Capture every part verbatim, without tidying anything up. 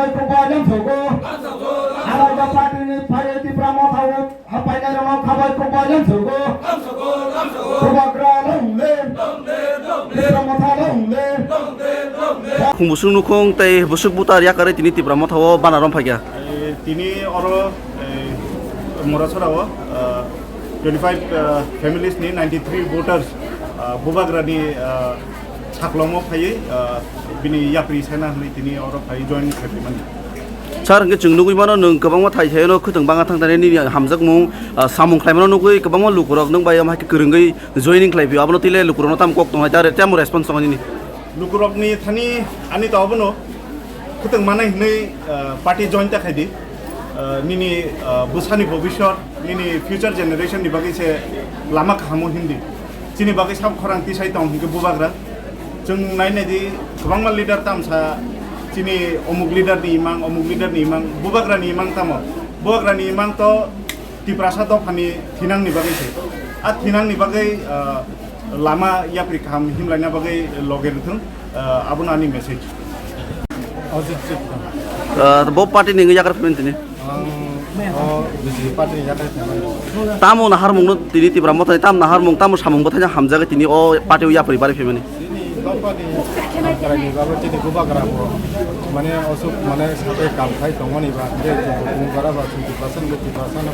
Kubai lamsogo. Araga party ni phai Tipra Motha o hapai nai rok khabai kubai lamsogo. Bubagra long live. Tipra Motha long live. Khung busung nukhung tei busuk butar yakarwi tini Tipra Motha o bana rom phaikha. Eh, tini oro, eh, Morasora o, eh, twenty five, eh, families ni ninety three voters, eh, Bubagra ni, eh, saklomo phaiwi, ah, bini yapri sena hwnwi tini oro phai join khai mani. Sir, hwnkhe chwng nugwi mano, nwng kwbangma thai thaino khwtwng banga thang thani nini hamjakmung, ah, samung khlaimano nugwi kwbangma lukurok nwng bai omo hai khe kwrwngwi joining khlai phio, abono twi le lukurokno tamo kok tongnai, tamo response tongnai nini? Lukurokni thani ani to abono khwtwng manai hwnwi, ah, party join ta khai di. Ah, nini, ah, bwsani bobiswt, nini future generation ni bagwi se lama kahamo hindi. Chini bagwi sab khorang tisai tong hinkhe Bubagra. Chwng nai nai di, kwbangma leader tamsa chini omuk leader ni imang, omuk leader ni imang, Bubagra ni imang tamo. Bubagra ni imang to Tiprasa dophani thinang ni bagwi se. A thinang ni bagwi, ah, lama yapri kaham himlaina bagwi loge rwthwng, ah, abono ani message. Ajit Chitto. Ah, bo party ni wngwi yakarwi phaiman tini? Ang o B J P party ni yakarwi phaiman. Tamo naharmung no tini Tipra Motha ni, tamo naharmung, tamo samung bwthai no hamjagwi tini o party o yapri barwi phaimani? Chini dophani hamkrai ni bagwi chini Bubagra bo mane osuk mane sabai kam khai tongmani ba, je chini Bubagra ba chini Tiprasa ni, Tiprasa no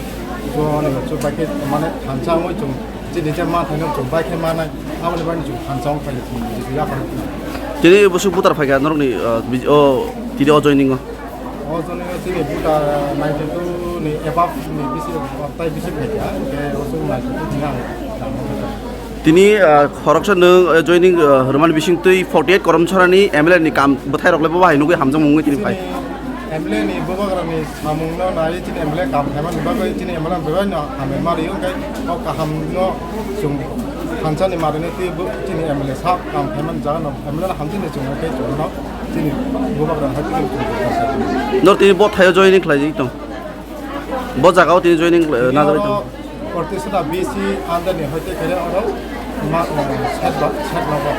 chwng ni ba chwng bai khe mane thansa wngwi chwng chini je ma thaino chwng bai khe manai, aboni bagwi chwng thansa wng phai chini B J P yakarwi. Tini busuk butar phaikha norokni, ah, bij-, o tini o joining o? O joining o chini buta ninety two ni above ni bisi, tai bisi phaikha, hwnkhe o chwng ninety two ni ang tamo kha. Tini, ah, khoroksa nwng, ah, joining, ah, rwmani bisingtwi forty eight Karamchara ni M L A ni kam bwthai rok le bo bahai nugwi hamjakmung wngwi tini phai. Chini M L A ni Bubagra ni samung no nai chini M L A kam khaimani bagwi chini M L A bai no hambai ma rio, hwnkhe o kaham no chwng thansa ni mari no twi bo chini M L A sak kam khaimani jaga no M L A no hamjini chwng khe chwng no. Chini Bubagra hai tini chwng. Nor tini bo thaio joining khlai tong. Bo jaga o tini joining, eh, najagwi tong. Protista B C under ni hoite khe oro ma, eh, set ba, set nogo.